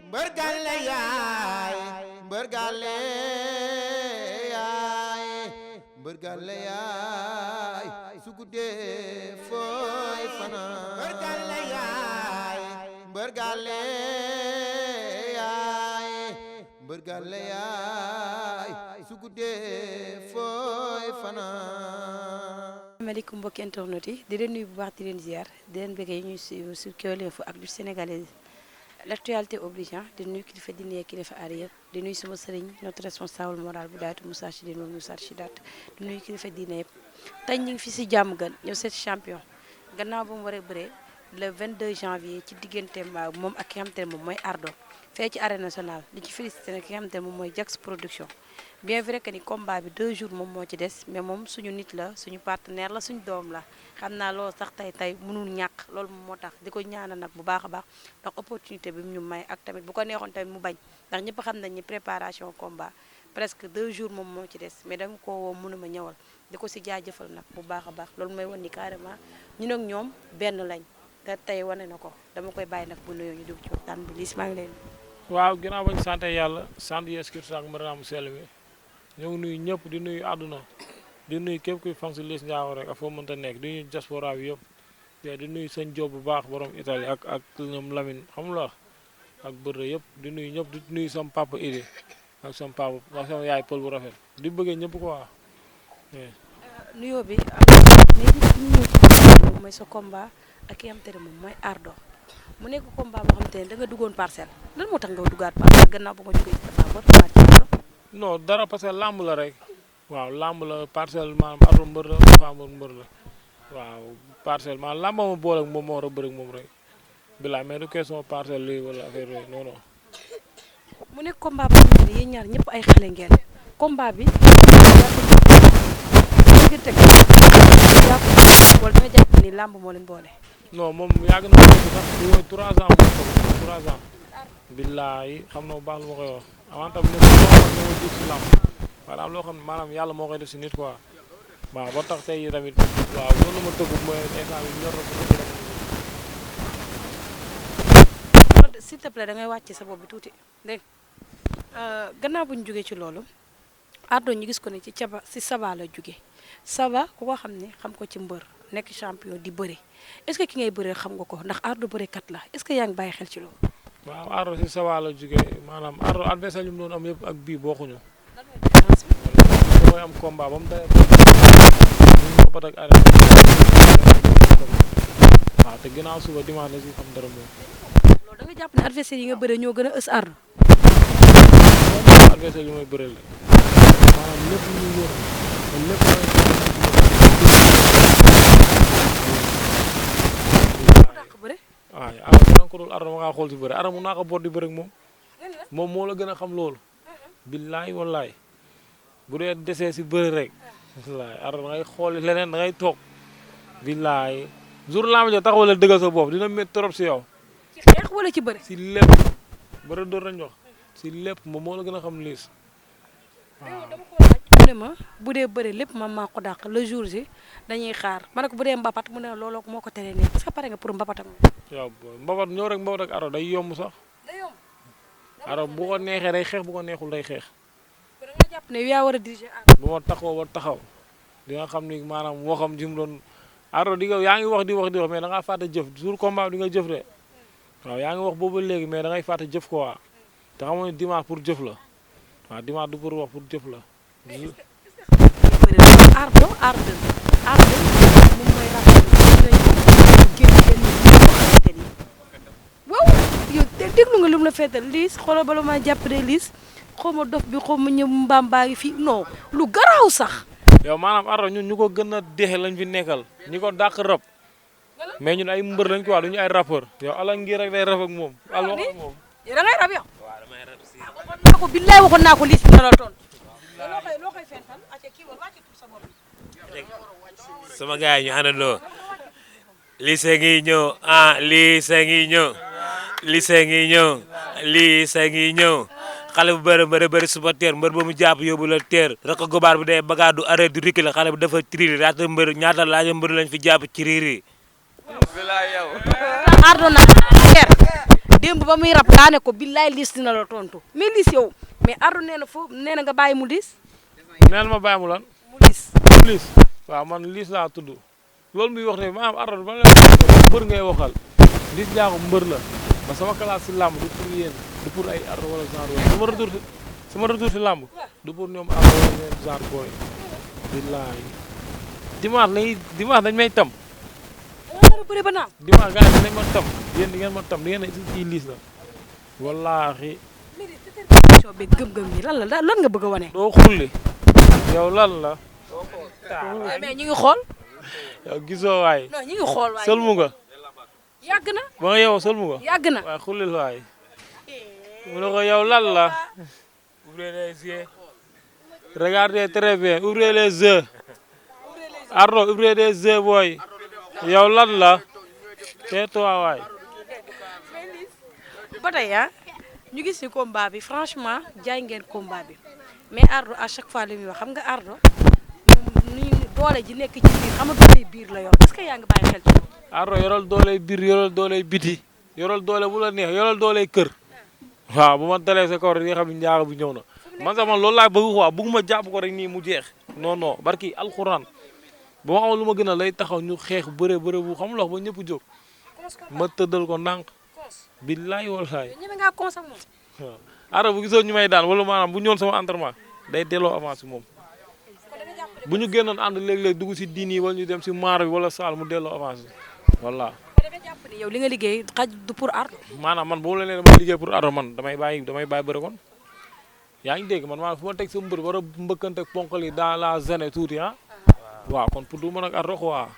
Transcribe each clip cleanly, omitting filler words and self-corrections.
mbër gàlle yaay mbër gàlle yaay mbër gàlle yaay su guddee fooy fanaan mbër gàlle yaay mbër gàlle yaay mbër gàlle yaay su guddee fooy fanaan. asalaamaaleykum mbokki internet yi di leen nuyu bu baax di leen ziar di leen bëggee ñuy suivre sur Kewel Info ak du sénégalais l'actualité oblige di nuyu kilifa diine kilifa aada yëpp di nuyu sama sëriñ notre responsable moral bu daaytu Moussa Chidine moom Moussa Chidat di nuyu kilifa diine yëpp tey ñu ngi fi si jàmm gën ñëw seet champion gannaaw ba mu war a bëree le 22 janvier ci diggante moom ak ki nga xamante ne moom mooy Ardo fee ci arène nationale di ci félicité nag ki nga xamante ne moom mooy Jax production bien vrai que ni combat bi 2 jours moom moo ci des mais moom suñu nit la suñu partenaire la suñu doom la xam naa loolu sax tey mënul ñàkk loolu moom moo tax di ko ñaanal nag bu baax a baax ndax opportunité bi mu ñu may ak tamit bu ko neexoon tamit mu bañ ndax ñëpp xam nañ ni préparation combat presque 2 jours moom moo ci des mais dama ko woo mënuma ñëwal di ko si jaajëfal nag bu baax a baax loolu may wan ni carrément ñun ak ñoom benn lañ te tey wane na ko dama koy bàyyi nag bu nuyoo ñu dugg ci waxtaan bi Liss maa ngi leen waaw ginnaaw bañ sant yàlla sant Yeesu Kirist ak Mariama sell mi ñoo ngi nuyu ñëpp di nuyu àdduna di nuyu képp kuy fan si Liss Ndiago rek ak foo mënta nekk di nuyu diaspora bi yëpp te di nuyu sëñ Diop bu baax borom Italie ak ñoom Lamine xam la ak bërë yëpp di nuyu ñëpp di nuyu sama papa Idi ak sama papa ak sama yaay pël bu rafet di bëggee ñëpp quoi. nuyoo bi am na moom mooy sa combat ak ki nga xamante ne moom mooy Ardo mu nekk combat boo xamante ne da nga duggoon parcelle lan moo tax nga duggaat parcelle gannaaw ba nga jógee ci Tapha Mbeur demaat ci Ardo. non dara parce que làmb la rek waaw làmb la parcelle maanaam Ardo mbër la Tapha Mbeur mbër la waaw parcelle maanaam làmb ma boole ak moom moo war a bëri ak moom rek bilaay mais du question parcelle lii wala affaire yooyu non non. mu nekk combat boo xamante ne yéen ñaar ñëpp ay xale ngeen combat bi wala da nga jàpp ni làmb moo leen boole. non moom yàgg na ko sax di mooy 3 ans moom ko 3 ans billaay xam na bu baax lu ma koy wax avant tam ne moo dugg si làmb waaye am loo xam ne maanaam yàlla moo koy def si nit quoi waaw ba tax tey tamit waaw loolu ma tëgg mooy instant bi ñor na s'il te plaît da ngay wàcce sa bopp bi tuuti dégg gannaaw bu ñu jógee ci loolu Ardo ñu gis ko ne ci caba si Saba la jóge Saba ku ko xam ne xam ko ci mbër nekk champion di bëre est-ce que ki ngay bëree xam nga ko ndax Ardo bërekat la est-ce que yaa ngi bàyyi xel ci loolu. waaw Ardo si Saba la jóge maanaam Ardo adversaire yi mu doon am yëpp ak bii bokkuñu. lan mooy différence bi. damay am combat ba mu dalee ba ak arène waaw te ginnaaw suba dimanche la si xam dara moom. loolu da nga jàpp ne adversaire yi nga bëree ñoo gën a ës Ardo. adversaire yi mooy bëreel maanaam lépp lu ñu wër lépp waaw Ardo danga ko dul Ardo ma ngaa xool si bëri Ardo mun naa ko boot di bëri ak moom moo la gën a xam loolu billaay wallaay bu dee desee si bëri rek wallaay Ardo da ngay xool leneen da ngay toog billaay jour laa jo taxawal dëggal sa bopp dina métti trop si yow ci xeex wala ci bëri. si lépp bëri door nañ wax si lépp moom moo la gën a xam Liss waaw. mu ne ma bu dee bëri lépp man maa ko dàq le jour ji dañuy xaar ma ne ko bu dee mbapat mu ne looloo moo ko teree neex est-ce que pare nga pour mbapat ak moom. yow mbapat ñëw rek mbapat ak Ardo day yomb sax day yomb. Ardo bu ko neexee day xeex bu ko neexul day xeex da nga jàpp ne yaa war a diriger Ardo. bu ma taxaw ba taxaw di nga xam ni maanaam waxam ji mu doon Ardo di nga yaa ngi wax di wax mais da ngaa fàtte jëf jour combat di nga jëf de waaw yaa ngi wax boobu léegi mais da ngay fàtte jëf quoi te xamoon ne dimanche pour jëf la waaw dimanche du pour wax pour jëf la. Ardo moom mooy rafetlu génn waaw yow déglu nga lu mu la feetal Liss xoolal bala maa jàppale Liss xaw ma dof bi xaw ma ñëw mbaam baa ngi fii non lu garaaw sax. yow maanaam Ardo ñun ñu ko gën a dexe lañ fi nekkal ñi ko dàq rab mais ñun ay mbër lañ ko wax duñu ay rappeur yow ala ngi rek day raf ak moom al wax ak moom. yow da ngay rab yow. waaw damay rab si. waxoon naa ko billaay waxoon naa ko Liss dina la toon. loo koy fental sama gars yi ñu àndandoo Liss ngi ñëw ah Liss ngi ñëw Liss ngi ñëw Liss ngi ñëw xale bu bëri suba teer mbër ba mu jàpp yóbbu la teer rek gobaar bu dee bagaa du arrêt du rikki la xale bu dafa triri ñaata laaja mbër lañ fi jàpp ci riiri. Ardo nag teer démb ba muy rab laa ne ko billaay liis dina la tontu mais liis yow mais Ardo nee na foofu nee na nga bàyyi mu liis. neen ma bàyyi mu lan. mu liis. liis waaw man liis laa tudd loolu muy wax ne maanaam Ardo ba la mbër ngay waxal liis Ndiago mbër la ba sama classe si làmb du pour yéen du pour ay Ardo wala genre sama retour si làmb du pour ñoom Ardo wala ñeen genre booy billaay dimanche dañ may tam bëri ba naaw. dimanche gars yi dañ ma tam yéen di ngeen ma tam di ngeen ci liis la wallaahi détermination bi gëm-gëm yi lan nga bëgg a wane. doo xulli yow lan la mais ñu ngi xool. yow gisoo waay non ñu ngi xool waay. sëlmu nga yàgg na. ba nga yow sëlmu nga yàgg na. waaye xullil waay mu ne ko yow lan la ouvrez les yeux regardez très bien ouvrez les yeux Ardo ouvrez les yeux booy yow lan la tais-toi waay ba tey ñu gis ci combat bi franchement jaay ngeen combat bi mais Ardo à chaque fois li muy wax xam nga Ardo moom ni doole ji nekk ci biir xam nga doole biir la yor est-ce que yaa ngi bàyyi xel ci loolu. Ardo yoral dooley biir yoral dooley biti yoral doole bu la neex yoral dooley kër waaw bu ma dalee sa kaw rek nga xam ne Ndiago bi ñëw na man sax man loolu laa bëgg quoi bëgguma jàpp ko rek nii mu jeex non non barki alxuraan ba ma amoon lu ma gën a lay taxaw ñu xeex bëre bu xam lox ba ñëpp jóg ma tëddal ko ndànk billaay wallaay ñeme ngaa cons ak moom. waaw Ardo bu gisoon ñu may daan wala maanaam bu ñëwoon sama entraînement day delloo avance moom bu ñu génnoon ànd léeg-léeg dugg si diin yi wala ñu dem si maar bi wala saal mu delloo avance bi voilà. dafay jàpp ni yow li nga liggéey xaj du pour Ardo. maanaam man boo leen nee damay liggéey pour Ardo man damay bàyyi bëri kon yaa ngi dégg man maanaam fu ma teg sa mbër war a mbëkkante ak ponkal yi dans la zone tuuti waaw kon pour du mën ak Ardo quoi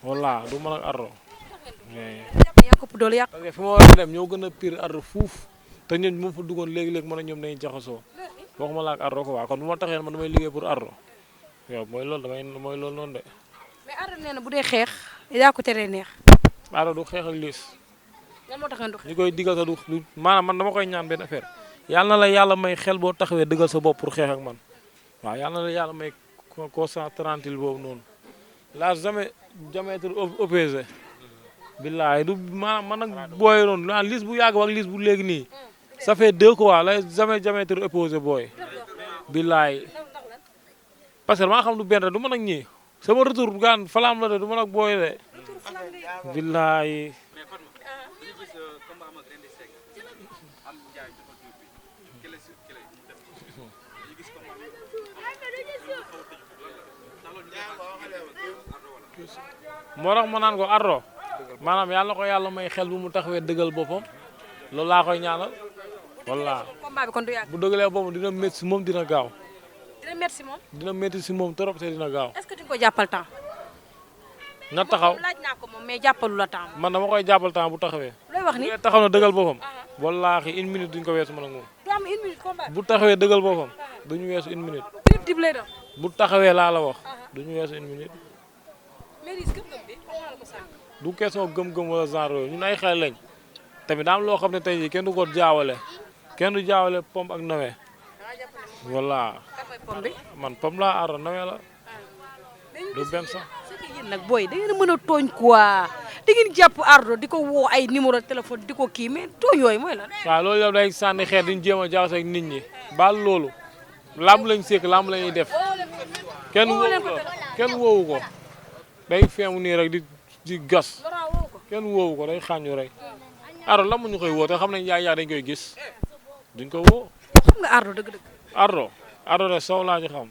voilà du mën ak Ardo. yaa ko doole yàq. parce que fi ma war a dem ñoo gën a pire Ardo fuuf te ñun bu ma fa duggoon léegi-léegi man ak ñoom dañuy jaxasoo waxuma la ak Ardo quoi kon bu ma taxee man damay liggéey pour Ardo yow mooy loolu noonu de. mais Ardo nee na bu dee xeex yaa ko teree neex. Ardo du xeex ak liis lan moo tax ngeen du xeex. ñu koy digal sa du maanaam man dama koy ñaan benn affaire yàlla na la yàlla may xel boo taxawee dëggal sa bopp pour xeex ak man waaw yàlla na la yàlla may conscience tranquille boobu noonu la jamais diamètre opposé billaay du maanaam man nag booy noonu naan liis bu yàgg ak liis bu léegi nii ça fait deux quoi la jamais diamètre opposé booy billaay parce que maa xam du benn du mën ak ñii sama retour gaan falaam la de du mën ak booy de billaay moo tax ma naan ko Ardo maanaam yàlla ko yàlla may xel bu mu taxawee dëggal boppam loolu laa koy ñaanal walla combat bi kon du yàgg. bu dëggalee boppam dina métti si moom dina gaaw dina métti si moom. dina métti si moom trop te dina gaaw est-ce que di nga ko jàppal temps. na taxaw laaj naa ko moom mais jàppalu la temps. man dama koy jàppal temps bu taxawee looy wax ni. bu taxaw na dëggal boppam wallaahi une minute duñ ko weesu man ak moom du am une minute combat. bu taxawee dëggal boppam duñu weesu une minute dip dip lay doon. bu taxawee laa la wax duñu weesu une minute mais Liss gëm-gëm bi wax naa la ko sànq. du question gëm-gëm wala genre yooyu ñun ay xel lañ tamit daam loo xam ne tey jii kenn du ko jaawale kenn du jaawale pom ak nawe voilà kan mooy pom bi. man pom laa Ardo nawe la du benn sax c'est que yéen nag booy da ngeen a mën a tooñ quoi da ngeen jàpp Ardo di ko woo ay numéro téléphone di ko kii mais tooñ yooyu mooy lan. waaw loolu yow day sànni xeet duñ jéem a jaxase ak nit ñi baal loolu lamb lañ sekk lamb la ñuy def kenn woowu ko day feemu nii rek di gas kenn woowu ko day xàññu rek Ardo lan mu ñu koy woo te xam nañ yaay dañ koy gis duñ ko woo xam nga Ardo dëgg-dëgg. Ardo de soow laa ci xam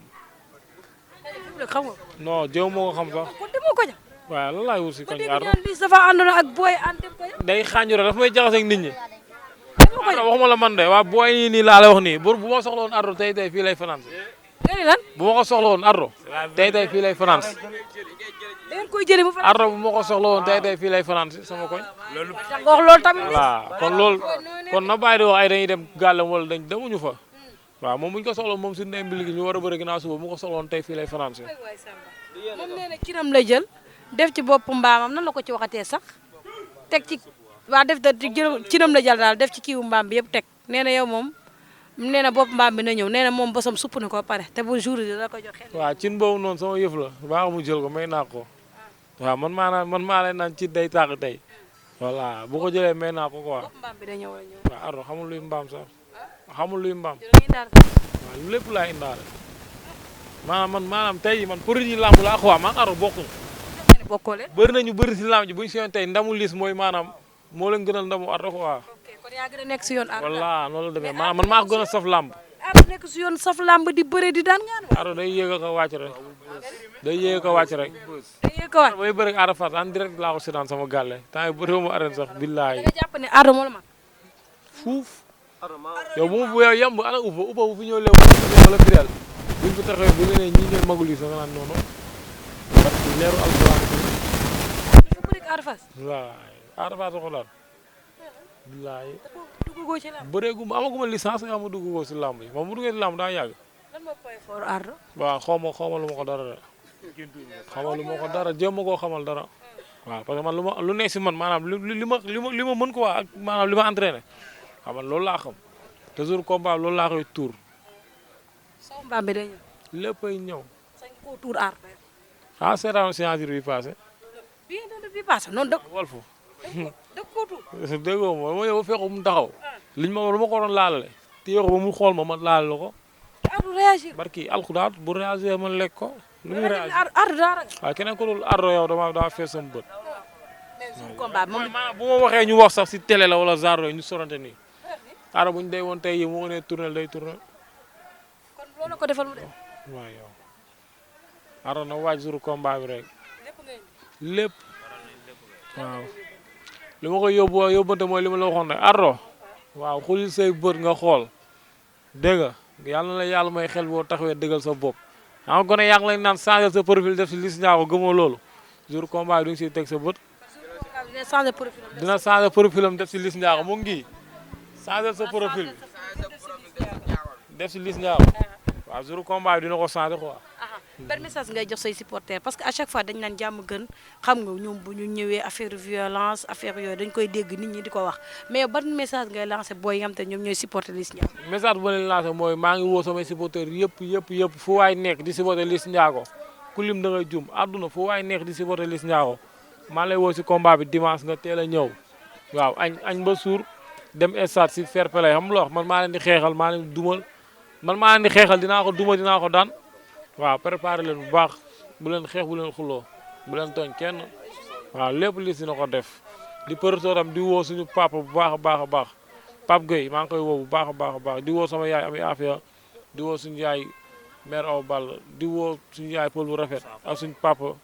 xam nga. non jéem moo ko xam sax kon demoo ko ja. waaye lan laay wut si kon koñ dégg Ardo naa Liss dafa àndoon ak booy ànd dem ko ja. day xàññu rek dafa may jaxase ak nit ñi demoo ko ja. waxuma la man de waa booy nii nii laa la wax nii bu ma soxla woon Ardo tey fii lay fanaan nga ni lan. bu ma ko soxla woon Ardo tey fii lay fanaan da ngeen koy jëlee mu fa. Ardo bu ma ko soxla woon tey fii lay fanaan si sama koñ tax nga wax loolu tamit. voilà kon na bàyyi di wax ay dañuy dem gàllam wala demuñu fa waaw moom bu ñu ko soxla moom suñu ndey mbil gi ñu war a bëri ginnaaw suba bu ko soxla woon tey fii lay fanaan si moom nee na kinam la jël def ci bopp mbaamam nan la ko ci waxatee sax teg ci waa def da kinam la jël daal def ci kiiwu mbaam bi yëpp teg nee na yow moom nee na bopp mbaam bi na ñëw nee na moom bosam supp na ko pare te bu jour yi da ko jox xel. waaw cin boobu noonu sama yëf la baax mu jël ko may naa ko waaw man maa leen naan ci day tàq tey voilà bu ko jëlee may naa ko quoi. bopp mbaam bi day ñëw wala ñëw. waaw Ardo xamul luy mbaam sax xamul luy mbaam. jërëjëf daal. waaw lépp laa indaale maanaam tey man produit yi lamb laa quoi man Ardo bokkuñu. bokkoo leen. bëri nañu bëri si lamb ji bu ñu seen tey ndamu lis mooy maanaam moo leen gënal ndamu Ardo quoi. ok kon yaa gën a nekk si yoon. voilà noonu la demee maanaam man maa ko gën a saf lamb. Ardo nekk si yoon saf lamb di bëre di daan ngaan. Ardo day yéeg a ko wàcc rek day yéeg a ko wàcc rek. day yëg ko waat. bay bëri ak Ada Fass en direct laa ko seetaan sama gàlle temps yii bëriwuma arène sax da billaahi nga jàpp ne Ardo moo la mag. fuuf yow bu mu yow yemb ana uppa bu fi ñëw léegi wala bireel buñ ko taxawee bu ñu nee ñii ngeen magul yi sax nga naan noonu parce que leeru alxuraan dafa bëri ak Ada Fass. waaw Ada Fass ko daal billaahi duggagoo ci lamb. bëreeguma amaguma licence nga ma dugg ko si lamb yi moom bu duggee si lamb daa yàgg lan moo point fort Ardo. waaw xaw ma lu ma ko dara de xamal lu ma ko dara jéem ma koo xamal dara waaw parce que man lu nekk si man maanaam li ma mën ko wax ak maanaam li ma entraîné xam nga loolu laa xam toujours combat loolu laa koy tuur saw mbaam bi day ñëw. léppay ñëw sañ koo tuur Ardo. ah seetaan signature bi passé bii noonu bii passé noonu dëkk Walfu dëkk koo tuur. déggoo ma yow fekk mu taxaw liñ ma lu ma ko doon laalale téye ko ba mu xool ma laal la ko te Ardo réagir. barki alxuraan bu réagir ma lekk ko lu muy réagir Ardo daa ragal. waaw keneen ko dul Ardo yow dama fees sama bët mais suñu combat moom maanaam bu ma waxee ñu wax sax si télé la wala genre ñu sorante nii Ardo bu ñu day woon tey yi moo ko nee tournel day tournel kon loolu ko defal mu def. waaw yow Ardo na waaj jour combat bi rek lépp ngay lépp waaw li ma koy yóbbante mooy li ma la waxoon rek Ardo waaw xulil say bët nga xool dégg nga yàlla na la yàlla may xel boo taxawee dëggal sa bopp xam nga gone yaa ngi lay naan changer sa profil def si Liss Ndiago gëmoo loolu jour combat bi du nga siy teg sa bët dina changer profil am. dina changer profil am def si Liss Ndiago mu ngi changer sa profil def si Liss Ndiago waaw jour combat bi dina ko changer quoi. ban message ngay jox say supporters parce que à chaque fois dañ naan jàmm gën xam nga ñoom bu ñu ñëwee affaire violence affaire yooyu dañ koy dégg nit ñi di ko wax mais ban message ngay lancé booy yi nga xam te ñoom ñooy supporter Liss Ndiago. message bu ma leen lancé mooy maa ngi woo samay supporters yëpp fu waay nekk di supporter Liss Ndiago ku lim da ngay jum àdduna fu waay nekk di supporter Liss Ndiago maa lay woo si combat bi dimanche nga teel a ñëw waaw añ ba suur dem stade si fair play xam nga man maa leen di xeexal maa leen di dumal man maa leen di xeexal dinaa ko duma dinaa ko daan waaw préparé leen bu baax bu leen xeex bu leen xuloo bu leen tooñ kenn waaw lépp Liss dina ko def di përëtooram di woo suñu papa bu baax a baax Pape Gueye maa ngi koy woo bu baax a baax di woo sama yaay Ami Afia di woo suñu yaay mère Aw Ball di woo suñu yaay Pël bu rafet ak suñu papa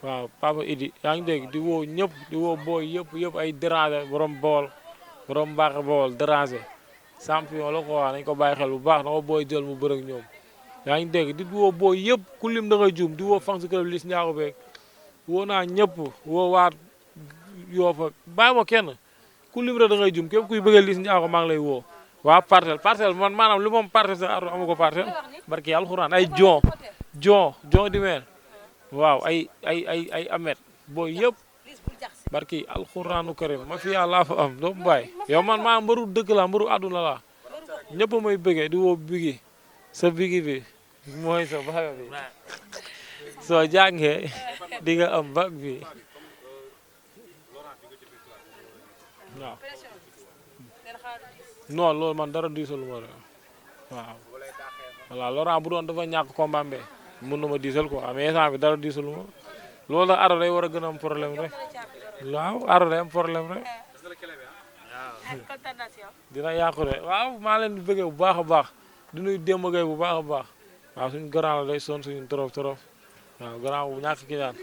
waaw papa Idi yaa ngi dégg di woo ñëpp di woo booy yëpp ay déranger borom bool borom mbaaxe bool déranger champion la ko waa nañ ko bàyyi xel bu baax na ko booy jël mu bërëg ñoom yaa ngi dégg di woo booy yëpp ku lim da ngay juum di woo fan si club Liss Ndiago beeg woo naa ñëpp woo waat yoo fa bàyyi ma kenn ku lim rek da ngay juum képp kuy bëggee Liss Ndiago maa ngi lay woo waa parcelle man maanaam li moom parcelle sa Ardo amu ko parcelle barki alxuraan ay jon di meen waaw ay amet booy yëpp barki alxuraanu karim ma fi yàlla fa am doomu baay yow man maa mbaru dëkk la mbaru àdduna la ñëpp may bëggee di woo bigi sa bigi bi mooy sa baga bi soo jàngee di nga am bac bi waaw non loolu man dara diisalu ma rek waaw voilà Laurent bu doon dafa ñàkk combat mbe mën na ma diisal quoi mais instant bi dara diisalu ma loolu la Ardo day war a gën a am problème rek waaw Ardo day am problème rek dina yàqu de waaw maa leen di bëggee bu baax a baax di nuyu Demba Gueye bu baax a baax waaw suñu grand la day sonn suñu trop waaw grand bu ñàkk ki daan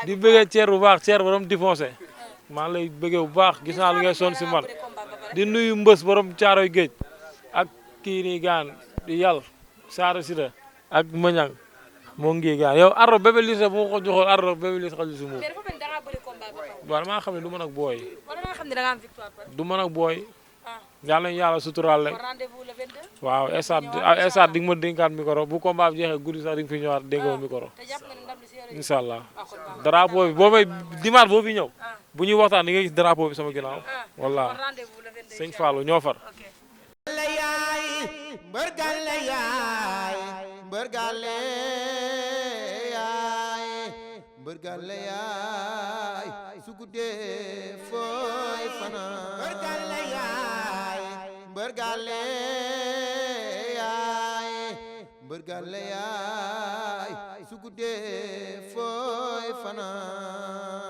di bëggee Thierre bu baax Thierre borom défoncé maa lay bëggee bu baax gis naa lu ngay sonn si man di nuyu Mbës borom Caaroy Géej ak kii nii gaan di yàlla Saara Sida ak Mañang moo ngi gaan yow Ardo Bébé Liss bu ma ko joxoon Ardo Bébé Liss xaju si moom waaw damaa xam ne du mën ak booy du mën ak booy yàlla nañu yàlla suturaal rek waaw estat di nga ma dénkaat micro bu combat bi jeexee guddi sax di nga fi ñëwaat dénk ma micro incha allah drapeau bi boo may dimanche boo fi ñëw bu ñuy waxtaan di nga gis drapeau bi sama ginnaaw walla sëñ Fallou ñoo far mbër gàlle yaay mbër gàlle yaay mbër gàlle yaay su guddee guddee fooy fanaan mbër gàlle yaay mbër gàlle yaay mbër gàlle yaay su guddee fooy fanaan